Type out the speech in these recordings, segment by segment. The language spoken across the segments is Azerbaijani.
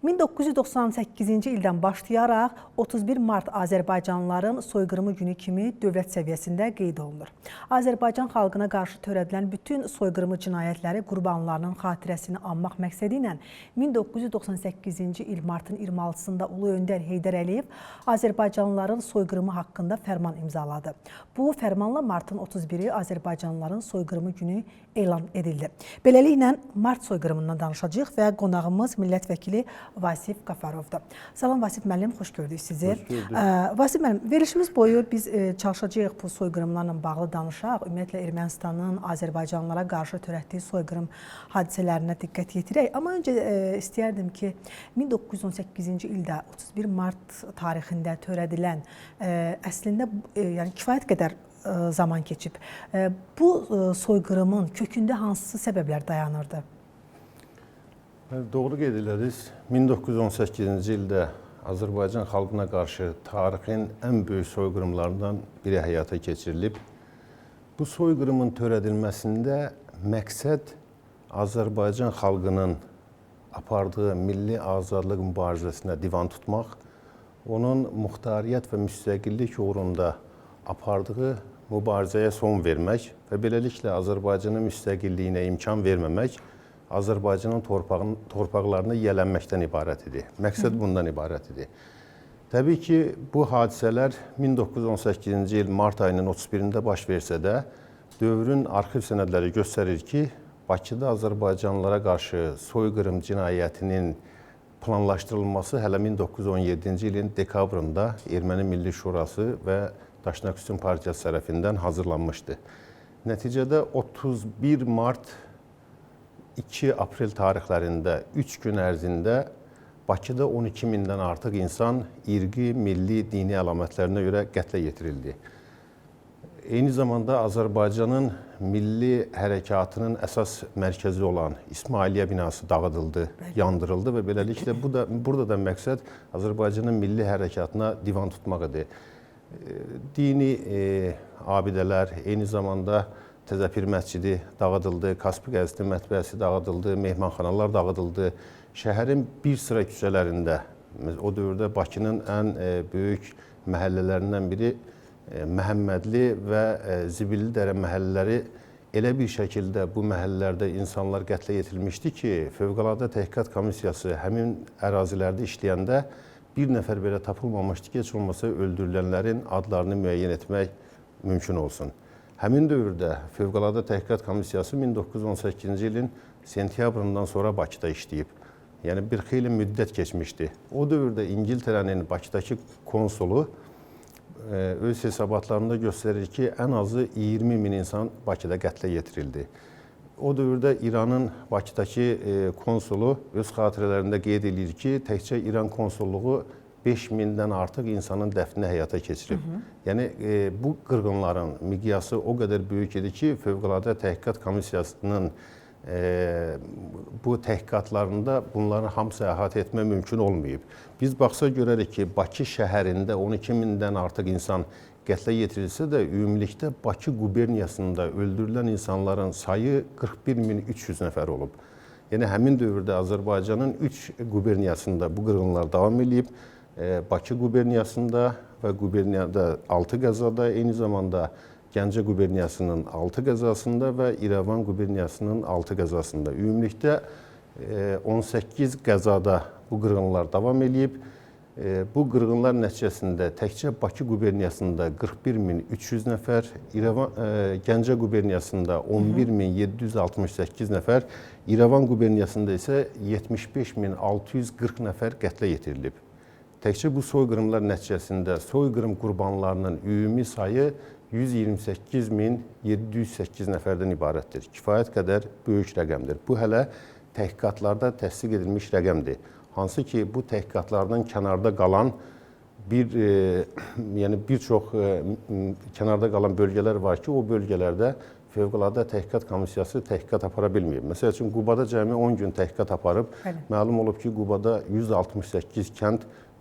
1998-ci ildən başlayaraq 31 mart Azərbaycanlıların soyqırımı günü kimi dövlət səviyyəsində qeyd olunur. Azərbaycan xalqına qarşı törədilən bütün soyqırımı cinayətləri qurbanlarının xatirəsini anmaq məqsədi ilə 1998-ci il martın 26-sında Ulu Öndər Heydər Əliyev Azərbaycanlıların soyqırımı haqqında fərman imzaladı. Bu fərmanla martın 31-i Azərbaycanlıların soyqırımı günü elan edildi. Beləliklə mart soyqırımından danışacağıq və qonağımız millət vəkili Vasif Qafarovdur. Salam Vasif müəllim, xoş gördük sizi. Xoş gördük. Vasif müəllim, verilişimiz boyu biz çalışacağıq bu soyqırımlarla bağlı danışaq. Ümumiyyətlə Ermənistanın Azərbaycanlılara qarşı törətdiyi soyqırım hadisələrinə diqqət yetirək. Amma öncə istəyərdim ki, 1918-ci ildə 31 mart tarixində törədilən əslində yəni kifayət qədər zaman keçib. Bu soyqırımın kökündə hansı səbəblər dayanırdı? Doğru qeyd elədiniz. 1918-ci ildə Azərbaycan xalqına qarşı tarixin ən böyük soyqırımlarından biri həyata keçirilib. Bu soyqırımın törədilməsində məqsəd Azərbaycan xalqının apardığı milli azadlıq mübarizəsinə divan tutmaq, onun muxtariyyət və müstəqillik uğrunda apardığı mübarizəyə son vermək və beləliklə Azərbaycanın müstəqilliyinə imkan verməmək, Azərbaycanın torpaqlarını yiyələnməkdən ibarət idi. Məqsəd bundan ibarət idi. Təbii ki, bu hadisələr 1918-ci il mart ayının 31-də baş versə də, dövrün arxiv sənədləri göstərir ki, Bakıda Azərbaycanlılara qarşı soyqırım cinayətinin planlaşdırılması hələ 1917-ci ilin dekabrında Erməni Milli Şurası və Daşnaksutyun Partiyası tərəfindən hazırlanmışdı. Nəticədə 31 mart 2 aprel tarixlərində 3 gün ərzində Bakıda 12 mindən artıq insan irqi, milli, dini əlamətlərinə görə qətlə yetirildi. Eyni zamanda Azərbaycanın milli hərəkatının əsas mərkəzi olan İsmailiyyə binası dağıdıldı, yandırıldı və beləliklə burada da məqsəd Azərbaycanın milli hərəkatına divan tutmaq idi. Dini abidələr, eyni zamanda Təzəpir məscidi dağıdıldı, Kaspi qəzeti mətbəəsi dağıdıldı, mehmanxanalar dağıdıldı. Şəhərin bir sıra küçələrində, o dövrdə Bakının ən böyük məhəllələrindən biri Məhəmmədli və Zibilli Dərə məhəllələri elə bir şəkildə bu məhəllələrdə insanlar qətlə yetirilmişdi ki, Fövqəladə Təhqiqat Komissiyası həmin ərazilərdə işləyəndə bir nəfər belə tapılmamışdı ki, heç olmasa öldürülənlərin adlarını müəyyən etmək mümkün olsun. Həmin dövrdə Fövqəladə Təhqiqat Komissiyası 1918-ci ilin sentyabrından sonra Bakıda işləyib. Yəni bir xeyli müddət keçmişdi. O dövrdə İngiltərənin Bakıdakı konsulu öz hesabatlarında göstərir ki, ən azı 20 min insan Bakıda qətlə yetirildi. O dövrdə İranın Bakıdakı konsulu öz xatirələrində qeyd edir ki, təkcə İran konsolluğu 5000-dən artıq insanın dəfnini həyata keçirib. Yəni bu qırğınların miqyası o qədər böyük idi ki, Fövqəladə Təhqiqat Komissiyasının bu təhqiqatlarında bunların hamısı əhatə etmə mümkün olmayıb. Biz baxsa görərik ki, Bakı şəhərində 12 mindən artıq insan qətlə yetirilsə də, ümumilikdə Bakı quberniyasında öldürülən insanların sayı 41.300 nəfər olub. Yəni həmin dövrdə Azərbaycanın 3 quberniyasında bu qırğınlar davam eləyib. Bakı quberniyasında və quberniyada 6 qəzada, eyni zamanda Gəncə quberniyasının 6 qəzasında və İrəvan quberniyasının 6 qəzasında. Ümumilikdə 18 qəzada bu qırğınlar davam eləyib. Bu qırğınlar nəticəsində təkcə Bakı quberniyasında 41.300 nəfər, Gəncə quberniyasında 11.768 nəfər, İrəvan quberniyasında isə 75.640 nəfər qətlə yetirilib. Təkcə bu soyqırımlar nəticəsində soyqırım qurbanlarının ümumi sayı 128.708 nəfərdən ibarətdir. Kifayət qədər böyük rəqəmdir. Bu hələ təhqiqatlarda təsdiq edilmiş rəqəmdir. Hansı ki, bu təhqiqatlardan kənarda qalan bir çox kənarda qalan bölgələr var ki, o bölgələrdə Fövqəladə Təhqiqat Komissiyası təhqiqat apara bilməyib. Məsəl üçün, Qubada cəmi 10 gün təhqiqat aparıb. Bəli. Məlum olub ki, Qubada 168 kənd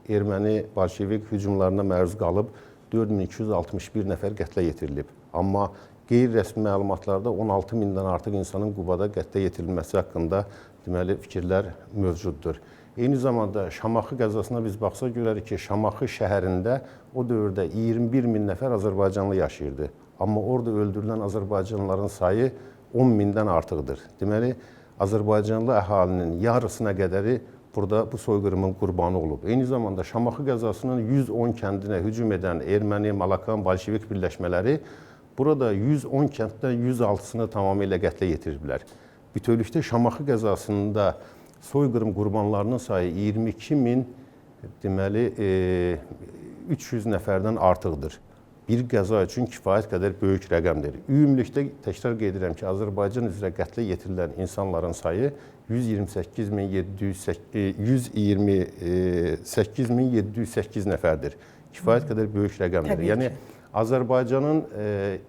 erməni bolşevik hücumlarına məruz qalıb, 4261 nəfər qətlə yetirilib. Amma qeyri-rəsmi məlumatlarda 16 mindən artıq insanın Qubada qətlə yetirilməsi haqqında deməli fikirlər mövcuddur. Eyni zamanda Şamaxı qəzasına biz baxsaq görərik ki, Şamaxı şəhərində o dövrdə 21 min nəfər azərbaycanlı yaşayırdı. Amma orada öldürülən azərbaycanlıların sayı 10 mindən artıqdır. Deməli, azərbaycanlı əhalinin yarısına qədəri burada bu soyqırımın qurbanı olub. Eyni zamanda Şamaxı qəzasının 110 kəndinə hücum edən erməni, malakan, bolşevik birləşmələri burada 110 kənddən 106-sını tamamilə qətlə yetiriblər. Bütövlükdə Şamaxı qəzasında soyqırım qurbanlarının sayı 22 min, deməli, 300 nəfərdən artıqdır. Bir qəza üçün kifayət qədər böyük rəqəmdir. Ümumilikdə təkrar qeyd edirəm ki, Azərbaycan üzrə qətlə yetirilən insanların sayı 128.708 nəfərdir. Kifayət qədər böyük rəqəmdir. Təbii Yəni ki. Azərbaycanın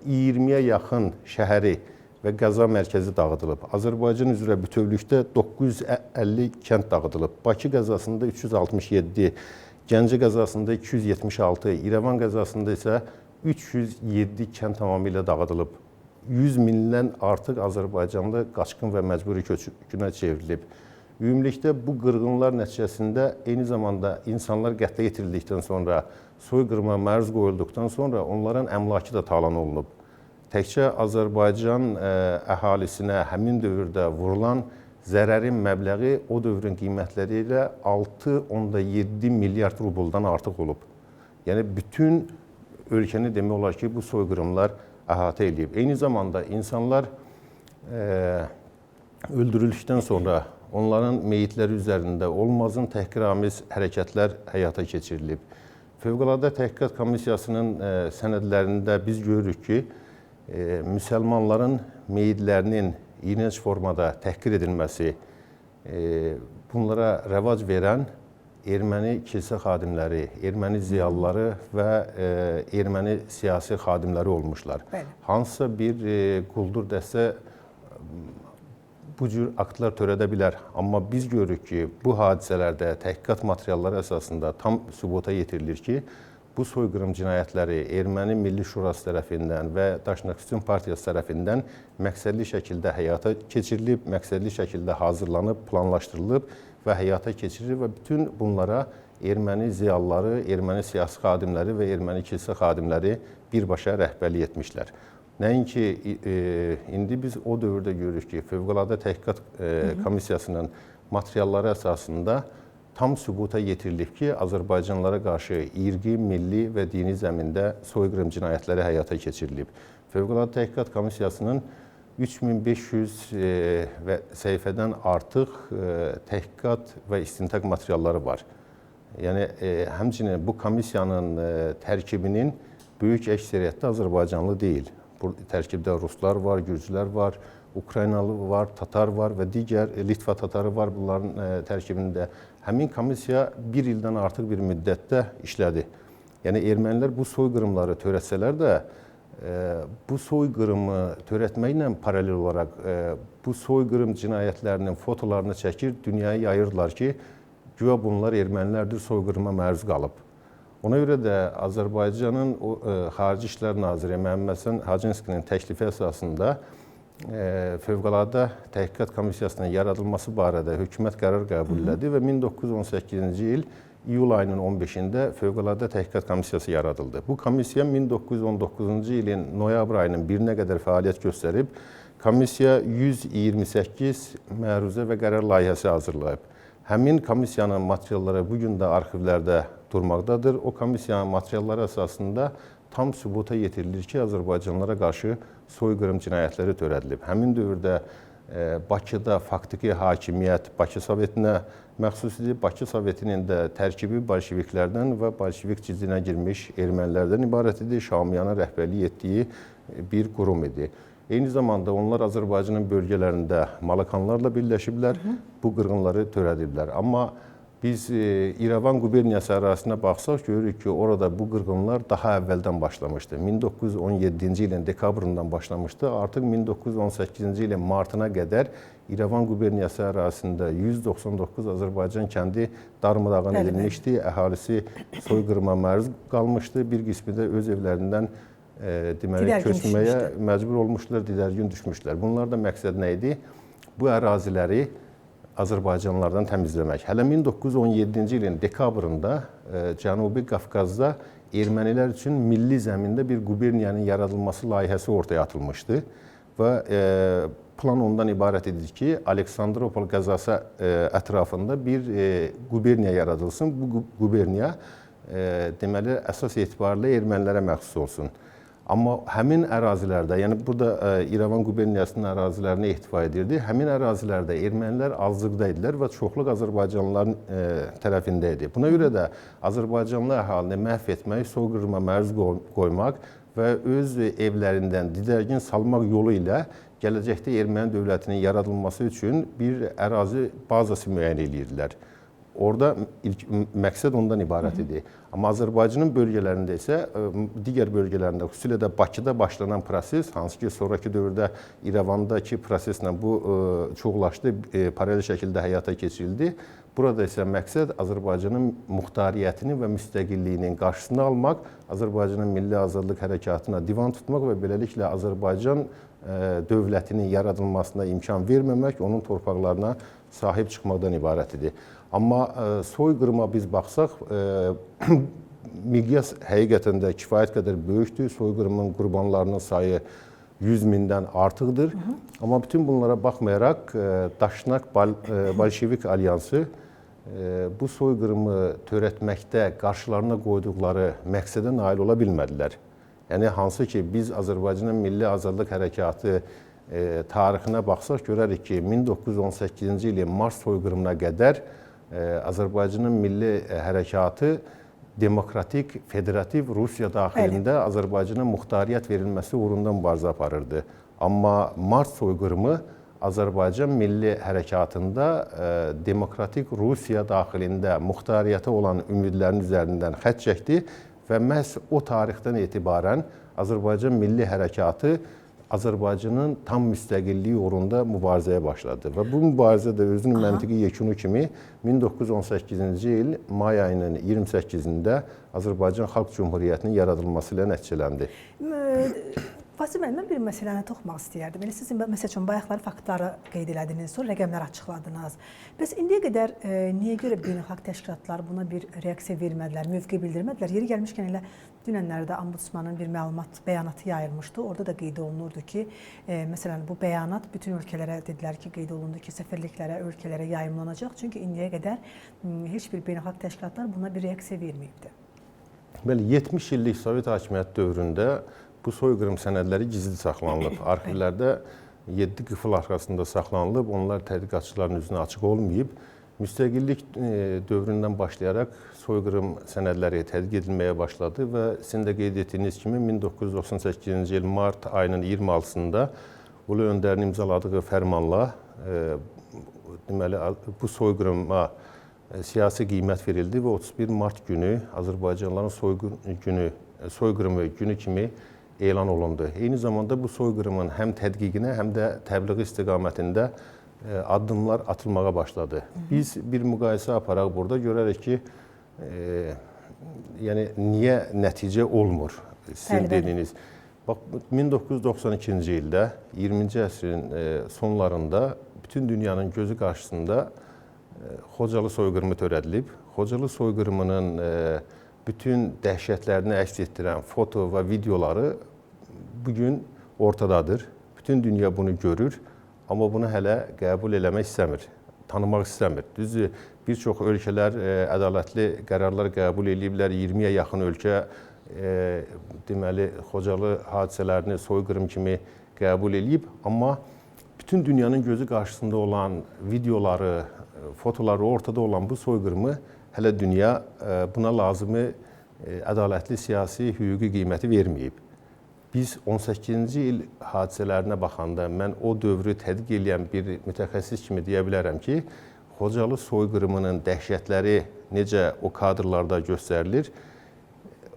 20-yə yaxın şəhəri və qəza mərkəzi dağıdılıb. Azərbaycan üzrə bütövlükdə 950 kənd dağıdılıb. Bakı qəzasında 367, Gəncə qəzasında 276, İrəvan qəzasında isə 307 kənd tamamilə dağıdılıb. 100 mindən artıq azərbaycanlı qaçqın və məcburi köçkünə çevrilib. Ümumilikdə bu qırğınlar nəticəsində eyni zamanda insanlar qətlə yetirildikdən sonra, soyqırıma məruz qoyulduqdan sonra onların əmlakı da talan olunub. Təkcə Azərbaycan əhalisinə həmin dövrdə vurulan zərərin məbləği o dövrün qiymətləri ilə 6,7 milyard rubuldan artıq olub. Yəni bütün ölkəni demək olar ki, bu soyqırımlar əhatə eləyib. Eyni zamanda insanlar öldürüldükdən sonra onların meyitləri üzərində olmazın təhqiramiz hərəkətlər həyata keçirilib. Fövqəladə Təhqiqat Komissiyasının sənədlərində biz görürük ki, müsəlmanların meyitlərinin iyrənc formada təhqir edilməsi, bunlara rəvac verən erməni kilsə xadimləri, erməni ziyalıları və erməni siyasi xadimləri olmuşlar. Bəli. Hansısa bir quldur dəstə bu cür aktlar törədə bilər. Amma biz görürük ki, bu hadisələrdə təhqiqat materialları əsasında tam sübuta yetirilir ki, bu soyqırım cinayətləri Erməni Milli Şurası tərəfindən və Daşnaksutyun Partiyası tərəfindən məqsədli şəkildə həyata keçirilib, məqsədli şəkildə hazırlanıb, planlaşdırılıb və həyata keçirilir və bütün bunlara erməni ziyalıları, erməni siyasi xadimləri və erməni kilsə xadimləri birbaşa rəhbərlik etmişlər. Nəinki indi biz o dövrdə görürük ki, Fövqəladə Təhqiqat Komissiyasının materialları əsasında tam sübuta yetirilib ki, azərbaycanlılara qarşı irqi, milli və dini zəmində soyqırım cinayətləri həyata keçirilib. Fövqəladə Təhqiqat Komissiyasının 3500 və səhifədən artıq təhqiqat və istintaq materialları var. Yəni həmçinin bu komissiyanın tərkibinin böyük əksəriyyətdə azərbaycanlı deyil. Bu tərkibdə ruslar var, gürcülər var, Ukraynalı var, tatar var və digər Litva tatarı var bunların tərkibində. Həmin komissiya bir ildən artıq bir müddətdə işlədi. Yəni ermənilər bu soyqırımları törətsələr də, bu soyqırımı törətməklə paralel olaraq bu soyqırım cinayətlərinin fotolarını çəkir, dünyaya yayırdılar ki, güya bunlar ermənilərdir, soyqırıma məruz qalıb. Ona görə də Azərbaycanın Xarici İşlər Naziri Məhəmməd Hacınskinin təklifi əsasında Fövqəladə Təhqiqat Komissiyasının yaradılması barədə hökumət qərar qəbul elədi və 1918-ci il iyul ayının 15-də Fövqəladə Təhqiqat Komissiyası yaradıldı. Bu komissiya 1919-cu ilin noyabr ayının 1-nə qədər fəaliyyət göstərib. Komissiya 128 məruzə və qərar layihəsi hazırlayıb. Həmin komissiyanın materialları bu gün də arxivlərdə durmaqdadır. O komissiyanın materialları əsasında tam sübuta yetirilir ki, azərbaycanlılara qarşı soyqırım cinayətləri törədilib. Həmin dövrdə Bakıda faktiki hakimiyyət Bakı Sovetinə məxsus idi. Bakı Sovetinin də tərkibi bolşeviklərdən və bolşevik cildinə girmiş ermənilərdən ibarət idi. Şaumyanın rəhbərlik etdiyi bir qurum idi. Eyni zamanda onlar Azərbaycanın bölgələrində malakanlarla birləşiblər, bu qırğınları törədiblər. Amma biz İrəvan quberniyası ərazisinə baxsaq, görürük ki, orada bu qırğınlar daha əvvəldən başlamışdı. 1917-ci ilin dekabrından başlamışdı. Artıq 1918-ci ilin martına qədər İrəvan quberniyası ərazisində 199 Azərbaycan kəndi darmadağın edilmişdi. Əhalisi soyqırıma məruz qalmışdı. Bir qismi də öz evlərindən deməli, köçməyə məcbur olmuşdular, didərgin düşmüşdülər. Bunlar da məqsəd nə idi? Bu əraziləri Azərbaycanlılardan təmizləmək. Hələ 1917-ci ilin dekabrında Cənubi Qafqazda ermənilər üçün milli zəmində bir quberniyanın yaradılması layihəsi ortaya atılmışdı və plan ondan ibarət idi ki, Aleksandropol qəzası ətrafında bir quberniya yaradılsın. Bu quberniya deməli əsas etibarıyla ermənilərə məxsus olsun. Amma həmin ərazilərdə, yəni burada İrəvan quberniyasının ərazilərini ehtiva edirdi. Həmin ərazilərdə ermənilər azlıqda idilər və çoxluq azərbaycanlıların tərəfində idi. Buna görə də azərbaycanlı əhalini məhv etmək, soyqırıma məruz qoymaq və öz evlərindən didərgin salmaq yolu ilə gələcəkdə erməni dövlətinin yaradılması üçün bir ərazi bazası müəyyən edirdilər. Orada ilk məqsəd ondan ibarət idi. Amma Azərbaycanın bölgələrində isə, digər bölgələrində, xüsusilə də Bakıda başlanan proses, hansı ki, sonrakı dövrdə İrəvandakı proseslə bu çoxlaşdı, paralel şəkildə həyata keçirildi. Burada isə məqsəd Azərbaycanın muxtariyyətini və müstəqilliyinin qarşısını almaq, Azərbaycanın milli azadlıq hərəkatına divan tutmaq və beləliklə Azərbaycan dövlətinin yaradılmasına imkan verməmək, onun torpaqlarına sahib çıxmaqdan ibarət idi. Amma soyqırıma biz baxsaq, miqyas həqiqətən də kifayət qədər böyükdür. Soyqırımın qurbanlarının sayı 100 mindən artıqdır. Amma bütün bunlara baxmayaraq Daşnak Bolşevik Alyansı bu soyqırımı törətməkdə qarşılarına qoyduqları məqsədə nail ola bilmədilər. Yəni hansı ki biz Azərbaycanın Milli Azadlıq Hərəkatı tarixinə baxsaq görərik ki, 1918-ci ilin mart soyqırımına qədər Azərbaycanın Milli Hərəkatı demokratik, federativ Rusiya daxilində Azərbaycana muxtariyyət verilməsi uğrunda mübarizə aparırdı. Amma mart soyqırımı Azərbaycan Milli Hərəkatında demokratik Rusiya daxilində muxtariyyətə olan ümidlərin üzərindən xətt çəkdi və məhz o tarixdən etibarən Azərbaycan Milli Hərəkatı Azərbaycanın tam müstəqilliyi uğrunda mübarizəyə başladı. Və bu mübarizə də özünün məntiqi yekunu kimi 1918-ci il may ayının 28-də Azərbaycan Xalq Cümhuriyyətinin yaradılması ilə nəticələndi. Vasif müəllim, mən bir məsələni toxumaq istəyərdim. Elə siz məsəl üçün bayaqları faktları qeyd elədiniz, sonra rəqəmləri açıqladınız. Bəs indiyə qədər niyə görə beynəlxalq təşkilatlar buna bir reaksiya vermədilər, mövqe bildirmədilər? Yeri gəlmişkən elə dünənlərdə Ombudsmanın bir məlumat bəyanatı yayılmışdı. Orada da qeyd olunurdu ki, məsələn bu bəyanat bütün ölkələrə dedilər ki, qeyd olundu ki, səfirliklərə, ölkələrə yayımlanacaq. Çünki indiyə qədər heç bir beynəlxalq təşkilatlar buna bir reaksiya verməyibdi. Bəli, 70 illik Sovet hakimiyyəti dövründə bu soyqırım sənədləri gizli saxlanılıb. Arxivlərdə 7 qıfıl arxasında saxlanılıb, onlar tədqiqatçıların üzünə açıq olmayıb. Müstəqillik dövründən başlayaraq soyqırım sənədləri tədqiq edilməyə başladı və sizin də qeyd etdiyiniz kimi 1998-ci il mart ayının 26-sında Ulu Öndərin imzaladığı fərmanla deməli, bu soyqırıma siyasi qiymət verildi və 31 mart günü Azərbaycanlıların soyqırımı günü kimi elan olundu. Eyni zamanda bu soyqırımın həm tədqiqinə, həm də təbliği istiqamətində addımlar atılmağa başladı. Biz bir müqayisə aparaq burada görərik ki, yəni niyə nəticə olmur sizin dediyiniz. Bax, 1992-ci ildə, 20-ci əsrin sonlarında bütün dünyanın gözü qarşısında Xocalı soyqırımı törədilib. Xocalı soyqırımının bütün dəhşətlərini əks etdirən foto və videoları bugün ortadadır. Bütün dünya bunu görür, amma bunu hələ qəbul eləmək istəmir, tanımaq istəmir. Düzdür, bir çox ölkələr ədalətli qərarlar qəbul eləyiblər. 20-yə yaxın ölkə deməli Xocalı hadisələrini soyqırım kimi qəbul eləyib, amma bütün dünyanın gözü qarşısında olan videoları, fotoları ortada olan bu soyqırımı hələ dünya buna lazımi ədalətli siyasi hüquqi qiyməti verməyib. Biz 18-ci il hadisələrinə baxanda mən o dövrü tədqiq eləyən bir mütəxəssis kimi deyə bilərəm ki, Xocalı soyqırımının dəhşətləri necə o kadrlarda göstərilir,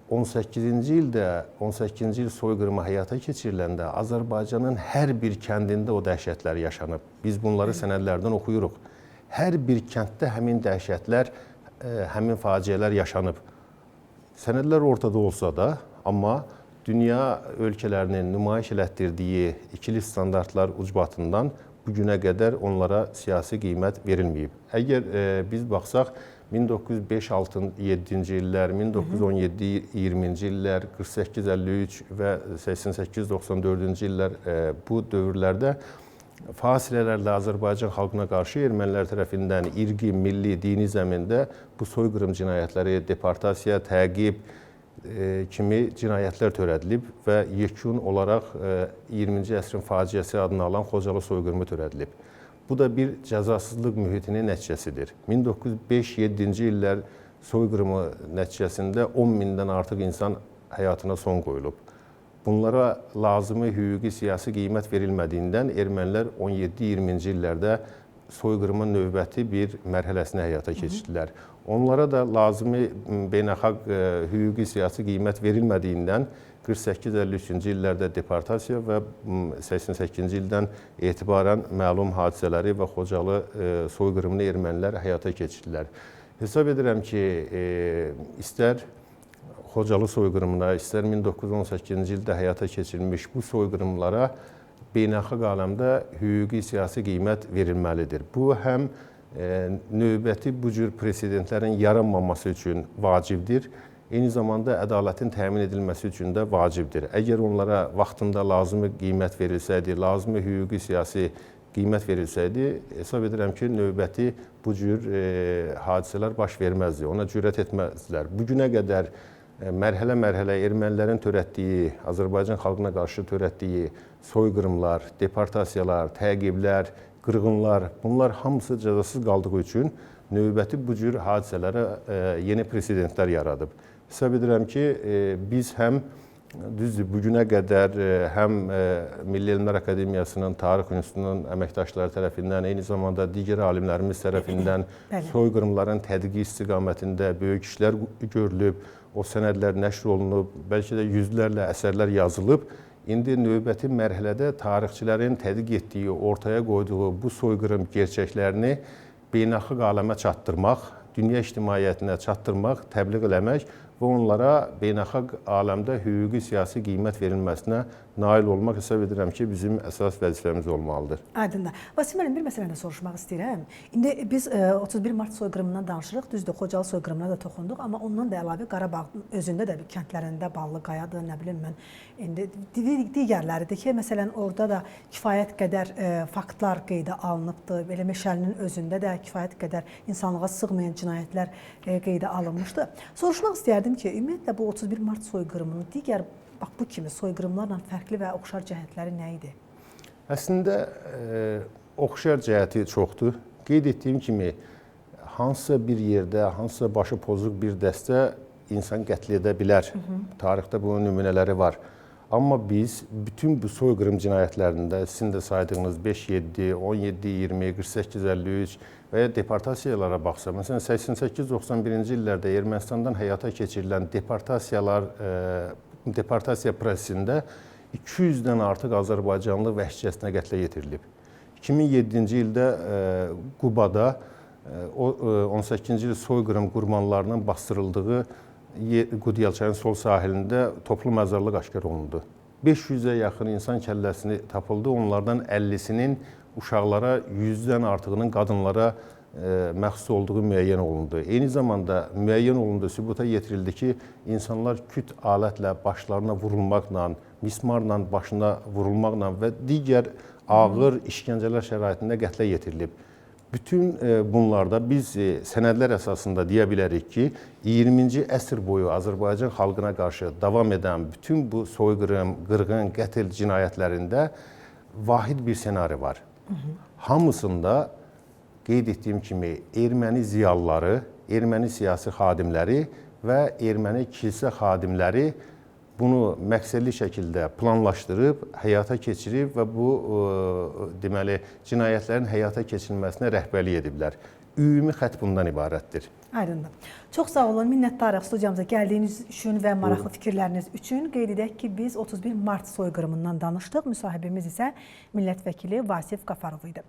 18-ci ildə 18-ci il soyqırımı həyata keçiriləndə Azərbaycanın hər bir kəndində o dəhşətlər yaşanıb. Biz bunları sənədlərdən oxuyuruq. Hər bir kənddə həmin dəhşətlər, həmin faciələr yaşanıb. Sənədlər ortada olsa da, amma dünya ölkələrinin nümayiş elətdirdiyi ikili standartlar ucbatından bu günə qədər onlara siyasi qiymət verilməyib. Əgər biz baxsaq 1905-6-7-ci illər, 1917-20-ci illər, 48-53 və 88-94-cü illər bu dövrlərdə fasilələrlə Azərbaycan xalqına qarşı ermənilər tərəfindən irqi, milli, dini zəmində bu soyqırım cinayətləri, deportasiya, təqib kimi cinayətlər törədilib və yekun olaraq 20-ci əsrin faciəsi adını alan Xocalı soyqırımı törədilib. Bu da bir cəzasızlıq mühitinin nəticəsidir. 1905-7-ci illər soyqırımı nəticəsində 10 mindən artıq insan həyatına son qoyulub. Bunlara lazımi hüquqi, siyasi qiymət verilmədiyindən ermənilər 17-20-ci illərdə soyqırımın növbəti bir mərhələsini həyata keçirdilər. Onlara da lazımi beynəlxalq hüquqi, siyasi qiymət verilmədiyindən 48-53-cü illərdə deportasiya və 88-ci ildən etibarən məlum hadisələri və Xocalı soyqırımını ermənilər həyata keçirdilər. Hesab edirəm ki, istər Xocalı soyqırımına, istər 1918-ci ildə həyata keçirilmiş bu soyqırımlara beynəlxalq aləmdə hüquqi, siyasi qiymət verilməlidir. Bu həm növbəti bu cür presedentlərin yaranmaması üçün vacibdir. Eyni zamanda ədalətin təmin edilməsi üçün də vacibdir. Əgər onlara vaxtında lazımi qiymət verilsəydi, lazımi hüquqi, siyasi qiymət verilsəydi, hesab edirəm ki, növbəti bu cür hadisələr baş verməzdi, ona cürət etməzdilər. Bu günə qədər mərhələ-mərhələ ermənilərin törətdiyi, Azərbaycan xalqına qarşı törətdiyi soyqırımlar, deportasiyalar, təqiblər, qırğınlar, bunlar hamısı cəzasız qaldığı üçün növbəti bu cür hadisələrə yeni presedentlər yaradıb. Hesab edirəm ki, biz həm düzdür, bu günə qədər həm Milli Elmlər Akademiyasının, Tarix İnstitutunun əməkdaşları tərəfindən, eyni zamanda digər alimlərimiz tərəfindən soyqırımların tədqiqi istiqamətində böyük işlər görülüb, o sənədlər nəşr olunub, bəlkə də yüzlərlə əsərlər yazılıb. İndi növbəti mərhələdə tarixçilərin tədqiq etdiyi, ortaya qoyduğu bu soyqırım gerçəklərini beynəlxalq aləmə çatdırmaq, dünya ictimaiyyətinə çatdırmaq, təbliğ eləmək və onlara beynəlxalq aləmdə hüquqi, siyasi qiymət verilməsinə nail olmaq hesab edirəm ki, bizim əsas vəzifəmiz olmalıdır. Aydındır. Vasif müəllim, bir məsələni də soruşmaq istəyirəm. İndi biz 31 Mart soyqırımından danışırıq, düzdür, Xocalı soyqırımına da toxunduq, amma ondan da əlavə Qarabağın özündə də bir kəndlərində Ballıqayadır, nə bilim mən, indi digərləridir ki, məsələn, orada da kifayət qədər faktlar qeydə alınıbdır, belə Meşəlinin özündə də kifayət qədər insanlığa sığmayan cinayətlər qeydə alınmışdı. Soruşmaq istəyərdim ki, ümumiyyətlə bu 31 Mart soyqırımının digər bax bu kimi soyqırımlarla fərqli və oxşar cəhətləri nə idi? Əslində oxşar cəhəti çoxdur. Qeyd etdiyim kimi hansısa bir yerdə, hansısa başı pozuq bir dəstə insan qətl edə bilər. Tarixdə bunun nümunələri var. Amma biz bütün bu soyqırım cinayətlərində sizin də saydığınız 5-7, 17-20, 48-53 və ya deportasiyalara baxsaq, məsələn 88-91-ci illərdə Ermənistandan həyata keçirilən deportasiya prosesində 200-dən artıq azərbaycanlı vəhşicəsinə qətlə yetirilib. 2007-ci ildə Qubada 18-ci il soyqırım qurbanlarının bastırıldığı Qudyalçayın sol sahilində toplu məzarlıq aşkar olundu. 500-ə yaxın insan kəlləsini tapıldı. Onlardan 50-sinin uşaqlara, 100-dən artığının qadınlara məxsus olduğu müəyyən olundu. Eyni zamanda müəyyən olundu, sübuta yetirildi ki, insanlar küt alətlə başlarına vurulmaqla, mismarla başına vurulmaqla və digər ağır işgəncələr şəraitində qətlə yetirilib. Bütün bunlarda biz sənədlər əsasında deyə bilərik ki, 20-ci əsr boyu Azərbaycan xalqına qarşı davam edən bütün bu soyqırım, qırğın, qətl cinayətlərində vahid bir senaryo var. Hamısında qeyd etdiyim kimi erməni ziyalıları, erməni siyasi xadimləri və erməni kilsə xadimləri bunu məqsədli şəkildə planlaşdırıb, həyata keçirib və bu deməli cinayətlərin həyata keçirilməsinə rəhbərlik ediblər. Ümumi xətt bundan ibarətdir. Aydındır. Çox sağ olun, minnətdarıq studiyamıza gəldiyiniz üçün və maraqlı fikirləriniz üçün. Qeyd edək ki, biz 31 Mart soyqırımından danışdıq. Müsahibimiz isə millət vəkili Vasif Qafarov idi.